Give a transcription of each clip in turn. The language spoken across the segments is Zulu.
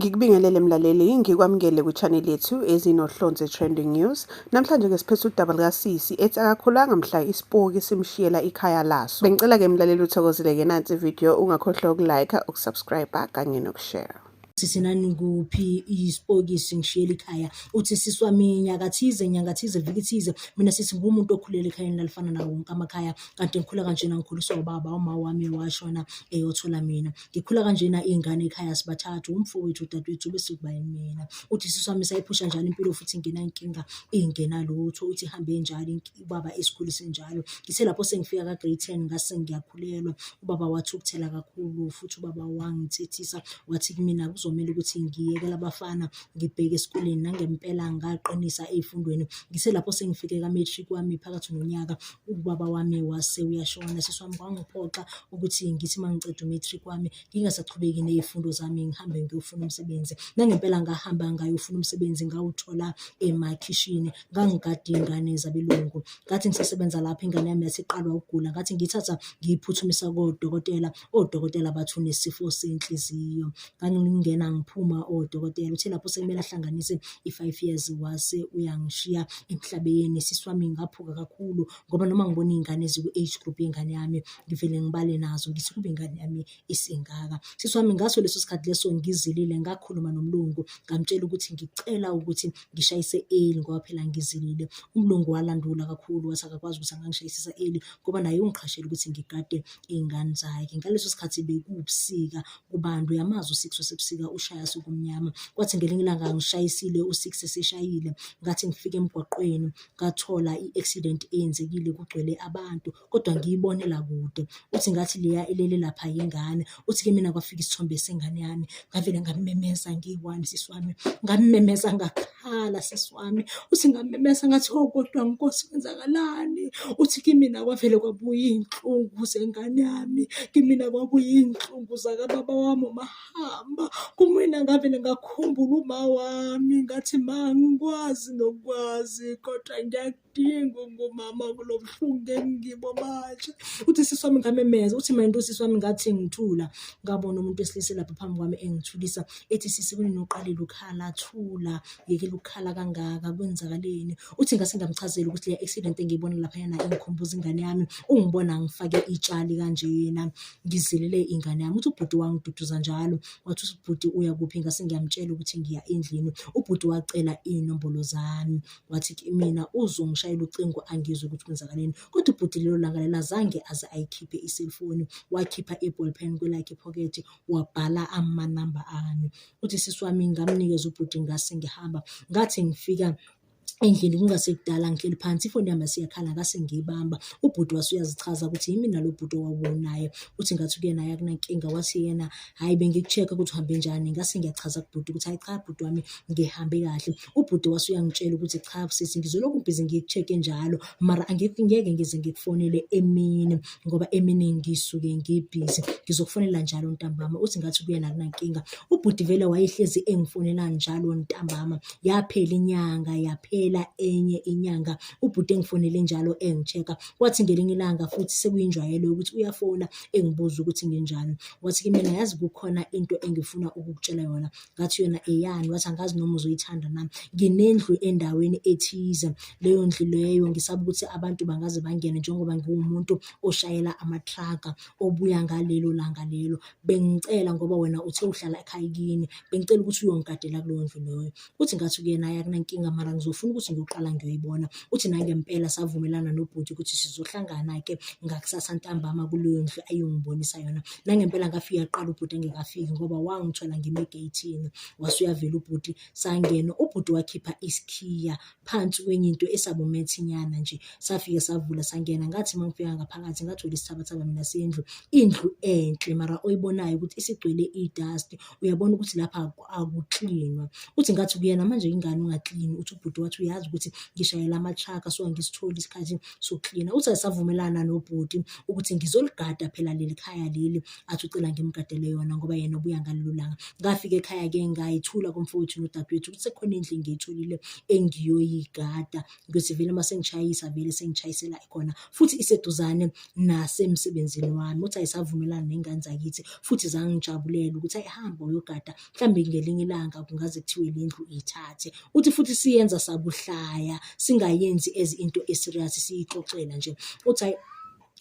Ngikubingelele mlaleli, ngikwamukele kwi-channel yethu Ezinohlonze Trending News. Namhlanje ke siphethe udaba likasisi ethi akakholwanga mhla isipoki simshiyela ikhaya laso. Bengicela ke mlaleli uthokozile ke nansi video, ungakhohlwa ukulike, ukusubscribe kanye nokushare. Sisi nani kuphi isipokisi ngishiyela ikhaya. Uthi sisi wami nyaka thize, nyanga thize, viki thize. Mina sisi ngumuntu okhulele ekhayeni lalifana nawo wonke amakhaya. Kanti ngikhula kanjena ngikhuliswa ubaba, uma wami washona eyothola mina. Ngikhula kanjena iy'ngane ekhaya sibathathu, umfowethu, udadewethu bese kuba yimina. Uthi sisi wami sayiphusha njalo impilo futhi ingenankinga, ingenalutho. Uthi ihambe njalo ubaba esikhulise njalo. Ngithe lapho sengifika ka-grade 10 ngase ngiyakhulelwa. Ubaba wathukuthela kakhulu futhi ubaba wangithethisa wathi kumina kuzomele ukuthi ngiyekele abafana ngibheke esikoleni. Nangempela ngaqinisa ey'fundweni. Ngithe lapho sengifike ka-matric wami phakathi nonyaka, ubaba wami wase uyashona. Sisi wami kwangiphoxa ukuthi ngithi uma ngiceda u-matric wami ngingasachubeki ney'fundo zami ngihambe ngiyofuna umsebenzi. Nangempela ngahamba ngayofuna umsebenzi ngawuthola emakhishini. Ngangigada iy'ngane zabelungu. Ngathi ngisasebenza lapho ingane yami yase iqalwa ukugula, ngathi ngiyithatha ngiyiphuthumisa kodokotela, odokotela bathi unesifo senhliziyo. Ngangingena ngiphuma odokotela, uthe lapho sekumele ahlanganise i-five years wase uyangishiya emhlabeni. Sisi wami ngaphuka kakhulu ngoba noma ngibona iy'ngane eziku-age group yengane yami ngivele ngibale nazo ngithi kube ingane yami isingaka. Sisi wami ngaso leso sikhathi leso ngizilile ngakhuluma nomlungu ngamtshela ukuthi ngicela ukuthi ngishayise early ngoba phela ngizilile. Umlungu walandula kakhulu wathi akakwazi ukuthi angangishayisisa early ngoba naye ungiqhashele ukuthi ngigade iy'ngane zakhe. Ngaleso sikhathi bekuwubusika kubantu, uyamazi u-six wasebusika ushaya sekumnyama. Kwathi ngelinye ilanga ngishayisile u-six eseshayile, ngathi ngifika emgwaqweni ngathola i-accident eyenzekile kugcwele abantu kodwa ngiyibonela kude. Uthi ngathi leya elele lapha yingane, uthi kimina kwafika isithombe sengane yami ngavele ngamemeza ngiyi-one sisi wami, ngamemeza ngakhala sisi wami. Uthi ngamemeza ngathi, oh kodwa Nkosi kwenzakalani? Uthi kimina kwavele kwabuya iy'nhlungu zengane yami, kimina kwabuya iy'nhlungu zakababa wami uMahamba. Kumina ngavele ngakhumbula uma wami ngathi ma angikwazi nokwazi kodwa ngiyakudinga ungumama kulo buhlungu engikibo manje. Uthi sisi wami ngamemeza, uthi mina usisi wami ngathi ngithula ngabona umuntu wesilisa lapha phambi kwami engithulisa ethi sisi kunini uqalile ukhala thula, yekela ukukhala kangaka kwenzakaleni. Uthi ngase ngamchazela ukuthi le accident engiyibona laphayana ingikhumbuza ingane yami, ungibona ngifake itshali kanjena ngizilele ingane yami. Uthi ubhuti wangiduduza njalo, wathi ubhuti uya kuphi ngase ngiyamtshela ukuthi ngiya endlini. Ubhuti wacela iy'nombolo zami, wathi kimina uzongishayela ucingo angizwe ukuthi kwenzakaleni. Kodwa ubhuti lelo langa lelo azange aze ayikhiphe i-cellphone, wakhipha i-ball pen kwelakhe iphokethe wabhala amanamba ami. Uthi sisi wami ngamnikeza ubhuti ngase ngihamba, ngathi ngifika endlini kungasekudala ngihleli phansi ifoni yami yasiyakhala ngase ngiyibamba. Ubhuti wase uyazichaza ukuthi yimina lo bhuti owawunaye. Uthi ngathi kuyena hhayi akunankinga, wathi yena hhayi bengiku-check-a ukuthi uhambe njani. Ngase ngiyachaza kubhuti ukuthi hhayi cha bhuti wami ngihambe kahle. Ubhuti wase uyangitshela ukuthi cha sisi ngizolokhu ngibhizi ngiku-check-e njalo mara ngeke ngize ngikufonele emini ngoba emini ngisuke ngibhizi, ngizokufonela njalo ntambama. Uthi ngathi kuyena akunankinga. Ubhuti vele wayehlezi engifonela njalo ntambama. Yaphela inyanga, yaphela enye inyanga, ubhuti engifonele njalo engi-check-a. Kwathi ngelinye ilanga futhi sekuyinjwayelo yokuthi uyafona engibuza ukuthi nginjani. Wathi kimina yazi kukhona into engifuna ukukutshela yona. Ngathi yona eyani? Wathi angazi noma uzoyithanda na. Nginendlu endaweni ethize, leyo ndlu leyo ngisaba ukuthi abantu bangaze bangene njengoba ngiwumuntu oshayela amathraga obuya ngalelo langa lelo. Bengicela ngoba wena uthe uhlala ekhaya kini, bengicela ukuthi uyongigadela kuleyo ndlu leyo. Uthi ngathi kuyena hhayi akunankinga mara ngizofuna ukuthi ngiyoqala ngiyoyibona. Uthi nangempela savumelana nobhuti ukuthi sizohlangana-ke ngakusasa ntambama kuleyo ndlu ayongibonisa yona. Nangempela ngafika kuqala ubhuti engekafiki ngoba wangithola ngime egeyithini. Wase uyavela ubhuti sangena, ubhuti wakhipha isikhiya phansi kwenye into esabumethinyana nje. Safike savula sangena, ngathi uma ngifika ngaphakathi ngathola isithabathaba mina sendlu. Indlu enhle mara oyibonayo ukuthi isigcwele i-dust, uyabona ukuthi lapha akuklinwa. Uthi ngathi kuyena manje ingane ungaklini, uthi ubhuti wathi. Uthi uyazi ukuthi ngishayela ama-truck, so angisitholi isikhathi sokuklina. Uthi savumelana nobhuti ukuthi ngizoligada phela leli khaya leli, athi ucela ngimgadele yona ngoba yena ubuya ngalelo langa. Ngafika ekhaya-ke ngayithula kumfowethu nodadewethu ukuthi sekukhona indlu engiyitholile engiyoyigada. Ngiyothi vele uma sengishayisa vele sengishayisela khona, futhi iseduzane nasemsebenzini wami. Uthi ayisavumelana ney'ngane zakithi futhi zangijabulela ukuthi hhayi hamba uyogada, mhlambe ngelinye ilanga kungaze kuthiwe le ndlu ithathe. Uthi futhi siyenza sabuhlaya, singayenzi as into e-serious, siyixoxela nje. Uthi hhayi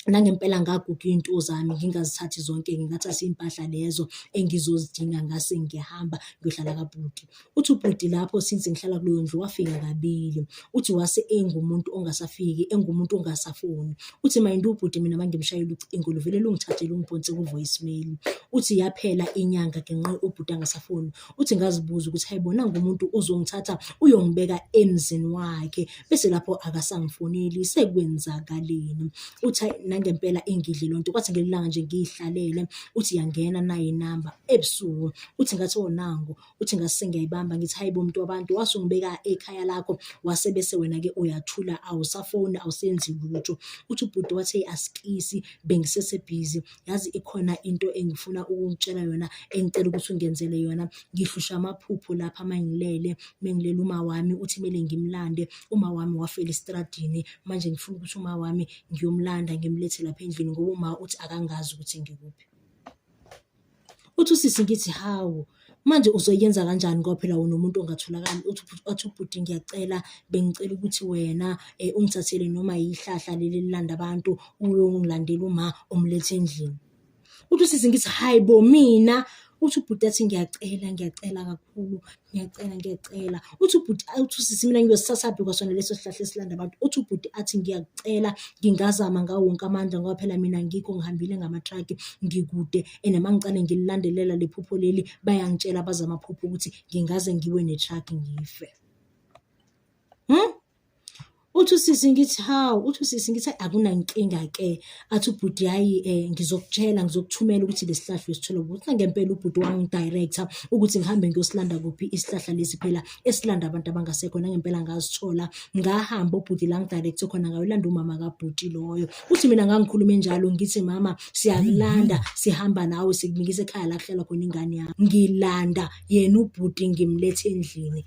nangempela ngaguga iy'nto zami ngingazithathi zonke, ngingathatha iy'mpahla lezo engizozidinga ngase ngiyahamba ngiyohlala kabhuti. Uthi ubhuti lapho since ngihlala kuleyo ndlu wafika kabili. Uthi wase engumuntu ongasafiki, engumuntu ongasafoni. Uthi mind ubhuti mina mangimshayela ucingo luvele lungithathe lungiphonse ku-voicemail. Uthi yaphela inyanga genqe ubhuti angasafoni. Uthi ngazibuza ukuthi hayi bo nangu umuntu uzongithatha uyongibeka emzini wakhe bese lapho akasangifoneli sekwenzakaleni. Uthi hhayi nangempela ingidle lonto. Kwathi ngelinye ilanga nje ngiyihlalele uthi yangena nayi inamba ebusuku. Uthi ngathi oh nangu. Uthi ngase sengiyayibamba ngithi hayi bo muntu wabantu wase ungibeka ekhaya lakho wase bese wena-ke uyathula awusafoni awusenzi lutho. Uthi ubhuti wathi eyi asikisi bengisesebhizi yazi ikhona into engifuna ukukutshela yona engicela ukuthi ungenzele yona. Ngihlushwa amaphupho lapha uma ngilele, uma ngilele uma wami uthi kumele ngimlande, uma wami wafela estradini manje ngifuna ukuthi uma wami ngiyomlanda ngimlethe lapha endlini ngoba uma uthi akangazi ukuthi ngikuphi. Uthi usisi ngithi hawu, manje uzoyenza kanjani ngoba phela unomuntu ongatholakali. Uthi athi ubhuti ngiyacela, bengicela ukuthi wena ungithathele noma yihlahla leli elilanda abantu, uyongilandela uma umlethe endlini. Uthi usisi ngithi hhayi bo mina, uthi ubhuti athi ngiyacela, ngiyacela kakhulu. Ngiyacela, ngiyacela. Uthi ubhuti, uthi usisi mina ngiyosithathaphi kwasona leso sihlahla esilanda abantu. Uthi ubhuti athi ngiyakucela, ngingazama ngawo wonke amandla ngoba phela mina ngikho ngihambile ngama-truck, ngikude and uma ngicale ngililandelela le phupho leli, bayangitshela abazi amaphupho ukuthi ngingaze ngiwe ne-truck ngife. Hmm? Uthi usisi ngithi hawu, uthi usisi ngithi akunankinga-ke. Athi ubhuti hhayi ngizokutshela ngizokuthumela ukuthi lesi sihlahla uyosithola kuphi. Uthi nangempela ubhuti wangi-director ukuthi ngihambe ngiyosilanda kuphi isihlahla lesi phela esilanda abantu abangasekho. Nangempela ngasithola, ngahamba ubhuti la angi-direct-e khona ngayolanda umama kabhuti loyo. Uthi mina ngangikhulume njalo ngithi mama siyakulanda sihamba nawe sikunikisa ekhaya la kuhlala khona ingane yami. Ngilanda yena ubhuti ngimletha endlini.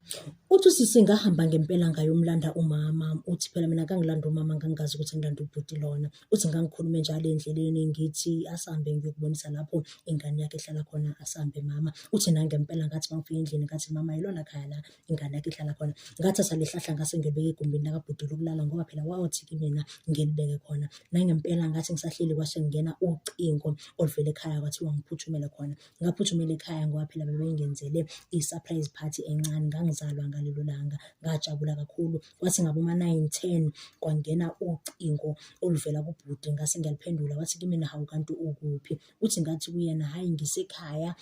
Uthi usisi ngahamba ngempela ngayomlanda umama. Uthi phela mina ngangilanda umama ngangingazi ukuthi ngilanda ubhuti lona. Uthi ngangikhulume njalo endleleni ngithi asambe ngiyokubonisa lapho ingane yakhe ehlala khona, asambe mama. Uthi nangempela ngathi mangifika endlini ngathi mama yilona khaya la ingane yakhe ihlala khona. Ngathatha le hlahla ngase ngilibeka egumbini lakabhuti lokulala ngoba phela wathi kimina ngilibeke khona. Nangempela ngathi ngisahleli kwase kungena ucingo oluvela ekhaya kwathiwa ngiphuthumele khona. Ngaphuthumela ekhaya ngoba phela bebengenzele i-surprise party encane, ngangizalwa ngalelo langa, ngajabula kakhulu. Kwathi ngaboma-nine, ten kwangena ucingo oluvela kubhuti ngase ngiyaliphendula, wathi kimina, hawu kanti ukuphi? Uthi ngathi kuyena, hhayi ngisekhaya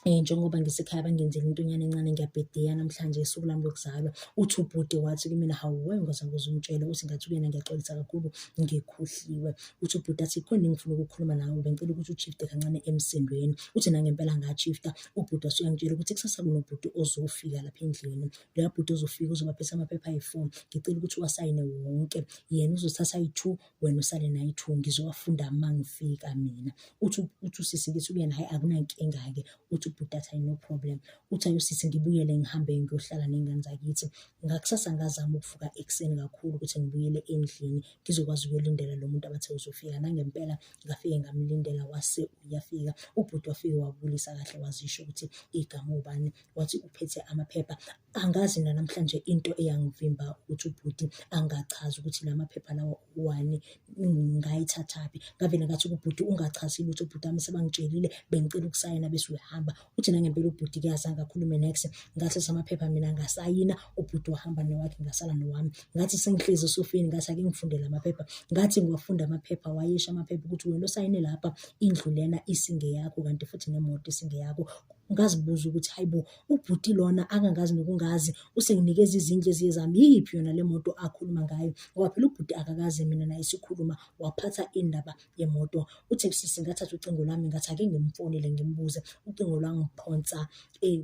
njengoba ngisekhaya bangenzele intonyana encane ngiyabhedeya namhlanje usuku lami lokuzalwa. Uthi ubhuti wathi kimina, hawu why ungazange uze ungitshele? Uthi ngathi kuyena, ngiyaxolisa kakhulu ngikhohliwe. Uthi ubhuti athi khona engifuna ukukhuluma nawe, bengicela ukuthi u-shift-e kancane emsindweni. Uthi nangempela nga-shift-a, ubhuti wase uyangitshela ukuthi kusasa kunobhuti ozofika lapha endlini. Loya bhuti ozofika uzobe aphethe amaphepha ayi-four, ngicela ukuthi uwasayine wonke. Yena uzothatha ayi-two, wena usale nayi-two, ngizowafunda uma ngifika mina. Uthi uthi usisi ngithi kuyena hhayi akunankinga-ke, uthi ubhuti athi hhayi no problem. Uthi hhayi usisi ngibuyele ngihambe ngiyohlala ney'ngane zakithi. Ngakusasa ngazama ukuvuka ekuseni kakhulu ukuthi ngibuyele endlini. Ngizokwazi ukuyolindela lo muntu abathe uzofika. Nangempela ngafike ngamlindela wase uyafika. Ubhuti wafike wabulisa kahle wazisho ukuthi igama ubani, wathi uphethe amaphepha. Angazi nanamhlanje into eyangivimba ukuthi ubhuti angachazi ukuthi la maphepha lawa owani, ngayithathaphi. Ngavele ngathi kubhuti ungachazi lutho bhuti wami sebangitshelile bengicela ukusayina bese uyahamba. Uthi nangempela ubhuti-ke azange akhulume nex. Ngathatha amaphepha mina ngasayina, ubhuti wahamba nowakhe ngasala nowami. Ngathi sengihlezi esofeni ngathi ake ngifunde la maphepha. Ngathi ngiwafunda amaphepha, wayesho amaphepha ukuthi wena osayine lapha indlu lena isingeyakho kanti futhi nemoto isingeyakho. Ngazibuza ukuthi hayi bo, ubhuti lona angangazi nokungazi usenginikeza izindlu eziyezami, iyiphi yona le moto akhuluma ngayo? Ngoba phela ubhuti akakaze mina naye sikhuluma, waphatha indaba yemoto. Uthe usisi ngathatha ucingo lwami ngathi ake ngimfonele ngimbuze, ucingo lwangiphonsa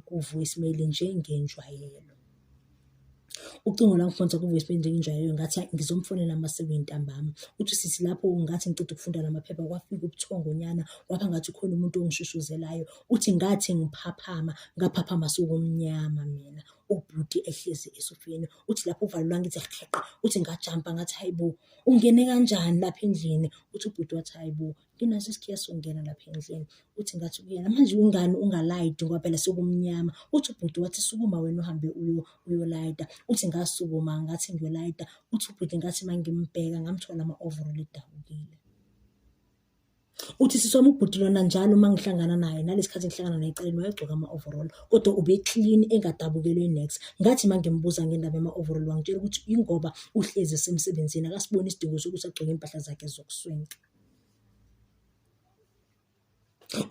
ku-voicemail njengenjwayelo. Ucingo lwangiphonsa ku-voicemail njengenjwayelo ngathi ngizomfonela uma sekuyintambama. Uthi sisi lapho ngathi ngiceda ukufunda la maphepha kwafika ubuthongonyana kwaba ngathi khona umuntu ongishushuzelayo. Uthi ngathi ngiphaphama, ngaphaphama sekumnyama mina, ubhuti ehlezi esofeni. Uthi lapho uvalo lwangithi heqe, uthi ngajampa ngathi hayi bo, ungene kanjani lapha endlini? Uthi ubhuti wathi hayi bo, nginaso isikhiya sokungena lapha endlini. Uthi ngathi kuyena, manje kungani ungalayidi ngoba phela sekumnyama. Uthi ubhuti wathi sukuma wena uhambe uyolayida. Uthi ngasukuma ngathi ngiyolayida. Uthi ubhuti ngathi uma ngimbheka ngamthola ama-overall edabukile. Uthi sisi wami ubhuti lona njalo uma ngihlangana naye nalesi khathi ngihlangana naye eceleni wayegcoka ama-overall kodwa ube-clean engadabukelwe niks. Ngathi uma ngimbuza ngendaba yama-overall wangitshela ukuthi ingoba uhlezi esemsebenzini akasiboni isidingo sokuthi agcoke iy'mpahla zakhe zokuswenka.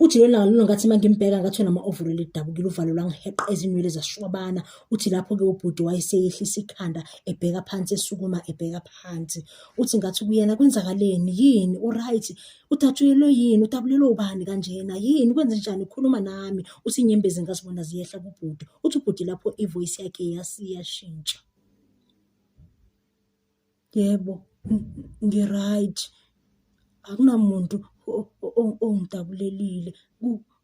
Uthi lelo langa lelo ngathi uma ngimbheka ngathi unama-overall edabukile uvalo lwangiheqa izinwele zashwabana. Uthi lapho-ke ubhuti wayeseyehlisa ikhanda ebheka phansi esukuma ebheka phansi. Uthi ngathi kuyena kwenzakaleni yini u-right? Udatshulelwe yini? Udabulelwe ubani kanjena? Yini kwenzenjani? Khuluma nami. Uthi inyembezi ngazibona ziyehla kubhuti. Uthi ubhuti lapho i-voice yakhe yasiyashintsha. Yebo, ngi-right. Akunamuntu ongidabulelile.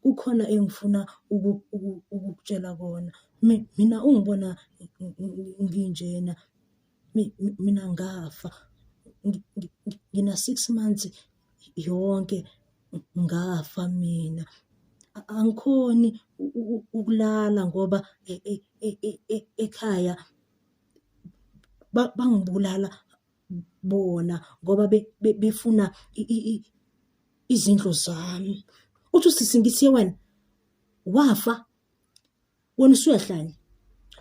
Kukhona engifuna ukukutshela kona. Mina ungibona nginjena, mina ngafa. Ngina-six months yonke ngafa mina. Angikhoni ukulala ngoba ekhaya bangibulala bona ngoba befuna izindlu zami. Uthi usisi ngithi wena wafa, wena usuyahlanya.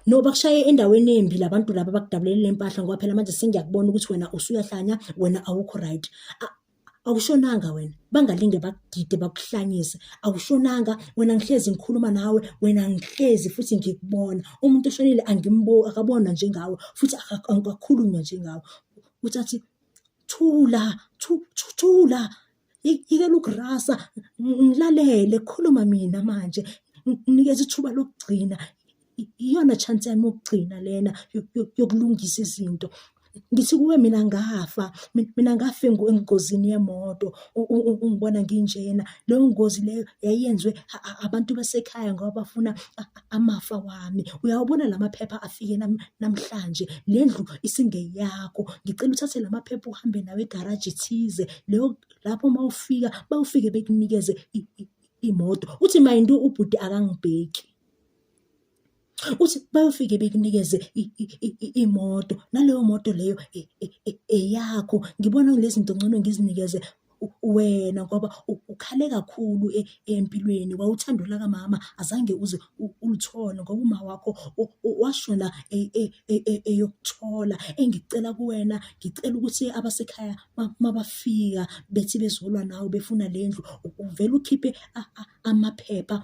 No bakushaye endaweni embi la bantu laba abakudabulele le mpahla ngoba phela manje sengiyakubona ukuthi wena usuyahlanya, wena awukho right. Awushonanga wena, bangalinge bakudide bakuhlanyise. Awushonanga wena, ngihlezi ngikhuluma nawe wena, ngihlezi futhi ngikubona. Umuntu oshonile akabonwa njengawe futhi akakhulunywa njengawe. Uthi athi thula, thula, yekela ukurasa, ngilalele, khuluma mina manje, nginikeze ithuba lokugcina. Iyona chance yami yokugcina lena yokulungisa izinto. Ngithi kuwe mina ngafa, mina ngafa engozini yemoto ungibona nginjena. Leyo ngozi leyo yayenzwe abantu basekhaya ngoba bafuna amafa wami. Uyawabona la maphepha afike namhlanje, le ndlu isingeyakho. Ngicela uthathe la maphepha uhambe nawo egaraji thize, leyo lapho uma ufika bawufike bekunikeze imoto. Uthi mind you ubhuti akangibheki. Uthi bayofike bekunikeze imoto, naleyo moto leyo eyakho. Ngibona le zinto ngcono ngizinikeze wena ngoba ukhale kakhulu empilweni. Wawuthando lakamama azange uze uluthole ngoba uma wakho washona eyokuthola. Engikucela kuwena, ngicela ukuthi abasekhaya mabafika bethi bezolwa nawe befuna le ndlu, uvele ukhiphe amaphepha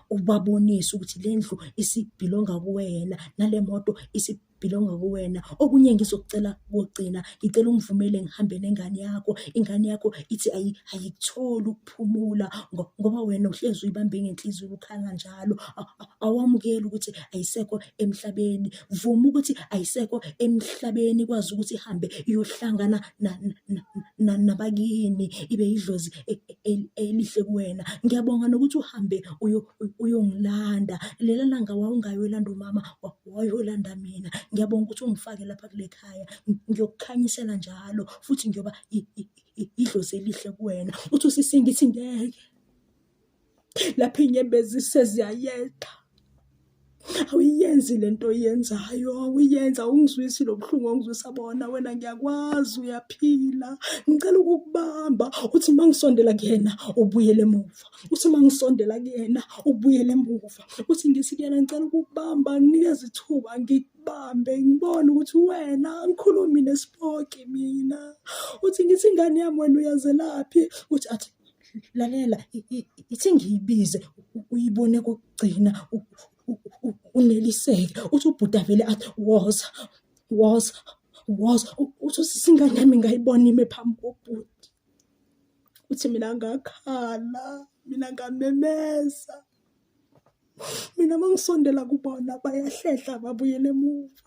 ubabonise ukuthi le ndlu isibhilonga kuwena, nale moto isibhilonga kuwena. Okunye engizokucela kokugcina, ngicela ungivumele ngihambe nengane yakho. Ingane yakho ithi ayikutholi ukuphumula ngoba wena uhlezi uyibambe ngenhliziyo ukhala njalo. Awamukeli ukuthi ayisekho emhlabeni. Vuma ukuthi ayisekho emhlabeni ikwazi ukuthi ihambe iyohlangana nabakini, ibe yidlozi elihle kuwena. Ngiyabonga nokuthi uhambe uyongilanda. Lela langa wawungayolanda umama, wayolanda mina. Ngiyabonga ukuthi ungifake lapha kule khaya. Ngiyokukhanyisela njalo futhi ngiyoba idlozi elihle kuwena. Uthi usisi ngithi ngeke. Lapho iy'nyembezi seziyayehla. Awuyenzi le nto oyenzayo, awuyenzi, awungizwisi lo buhlungu ongizwisa bona. Wena ngiyakwazi uyaphila, ngicela ukukubamba. Uthi uma ngisondela kuyena ubuyele emuva, uthi uma ngisondela kuyena ubuyele emuva. Uthi ngithi kuyena ngicela ukukubamba, nginikeze ithuba ngikubambe ngibone ukuthi wena angikhulumi nesipoki mina. Uthi ngithi ingane yami wena uyazelaphi? Uthi athi Lalela, ithi ngiyibize uyibone kokugcina uneliseke. Uthi ubhuti avele athi woza, woza, woza. Uthi usisi ingane yami ngayibona ime phambi kobhuti. Uthi mina ngakhala, mina ngamemeza. Mina uma ngisondela kubona bayahlehla babuyele emuva.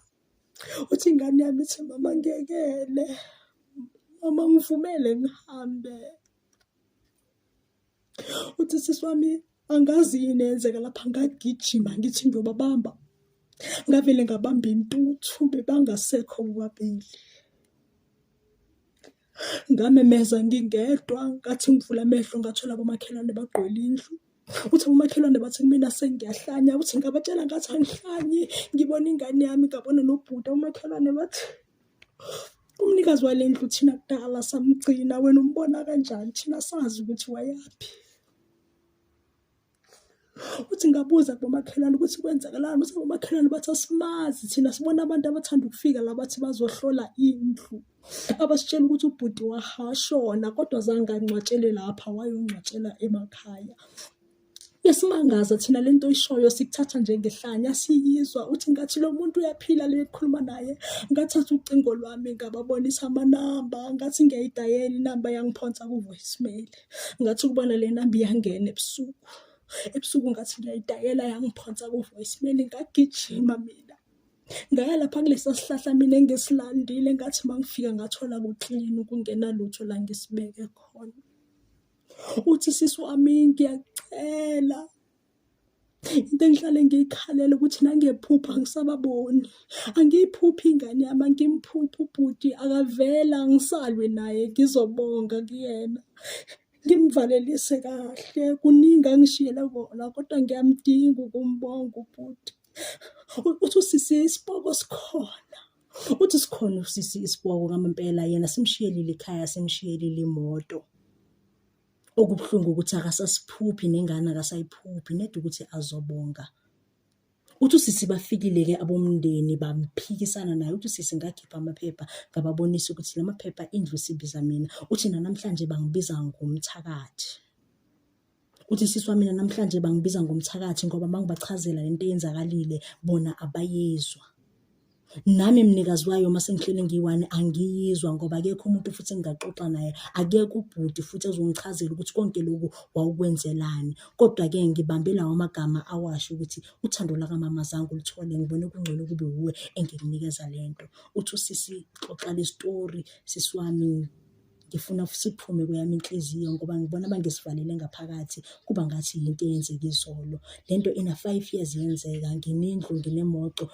Uthi ingane yami ithi mama ngiyekele, mama ngivumele ngihambe. Uthi sisi wami angazi yini eyenzeka lapha ngagijima ngithi ngiyobabamba. Ngavele ngabamba intuthu bebangasekho bobabili. Ngamemeza ngingedwa ngathi ngivula amehlo ngathola abomakhelwane bagqwele indlu. Uthi abomakhelwane bathi kumina sengiyahlanya, uthi ngabatshela ngathi angihlanyi ngibona ingane yami ngabona nobhuti. Abomakhelwane bathi umnikazi wale ndlu thina kudala samgcina wena umbona kanjani thina sazi ukuthi wayaphi. Uthi ngabuza kubomakhelwane ukuthi kwenzakalani, uthi abomakhelwane bathi asimazi thina sibona abantu abathanda ukufika la bathi bazohlola indlu. Abasitshela ukuthi ubhuti washona kodwa zange angcwatshele lapha wayongcwatshela emakhaya. Yasimangaza thina lento oyishoyo sikuthatha njengehlanya siyizwa uthi ngathi lo muntu uyaphila le ekhuluma naye. Ngathatha ucingo lwami ngababonisa amanamba ngathi ngiyayidayela inamba yangiphonsa ku-voicemail. Ngathi ukubona le namba iyangena ebusuku, ebusuku ngathi ngiyayidayela yangiphonsa ku-voicemail ngagijima mina. Ngaya lapha kulesa sihlahla mina engisilandile ngathi uma ngifika ngathola ku-clean kungenalutho la ngisibeke khona. Uthi sisi wami ngiyacela into engihlale ngiyikhalela ukuthi nangephupho angisababoni angiyiphuphi ingane yami angimphuphi ubhuti akavela ngisalwe naye ngizobonga kuyena ngimvalelise kahle kuningi angishiyele kona kodwa ngiyamdinga ukumbonga ubhuti uthi usisi isipoko sikhona uthi sikhona usisi isipoko ngamampela yena simshiyelile ikhaya simshiyelile imoto. Okubuhlungu ukuthi akasasiphuphi nengane akasayiphuphi nedi ukuthi azobonga. Uthi usisi bafikile-ke abomndeni bamphikisana naye, uthi usisi ngakhipha amaphepha ngababonisa ukuthi la maphepha indlu isibiza mina. Uthi nanamhlanje bangibiza ngomthakathi. Uthi sisi wami mina namhlanje bangibiza ngomthakathi ngoba mangibachazela lento eyenzakalile bona abayizwa. Nami mnikazi wayo uma sengihleli ngiyi-one angiyizwa ngoba akekho umuntu futhi engingaxoxa naye, akekho ubhuti futhi ozongichazela ukuthi konke lokhu wawukwenzelani. Kodwa-ke ngibambe lawa magama awasho ukuthi uthando lakamama azange uluthole, ngibone kungcono kube wuwe engikunikeza le nto. Uthi usisi xoxa le story sisi wami ngifuna siphume kweyami inhliziyo ngoba ngibona bangisivalele ngaphakathi kuba ngathi yinto eyenzeka izolo. Le nto ina-five years yenzeka, nginendlu, nginemoto.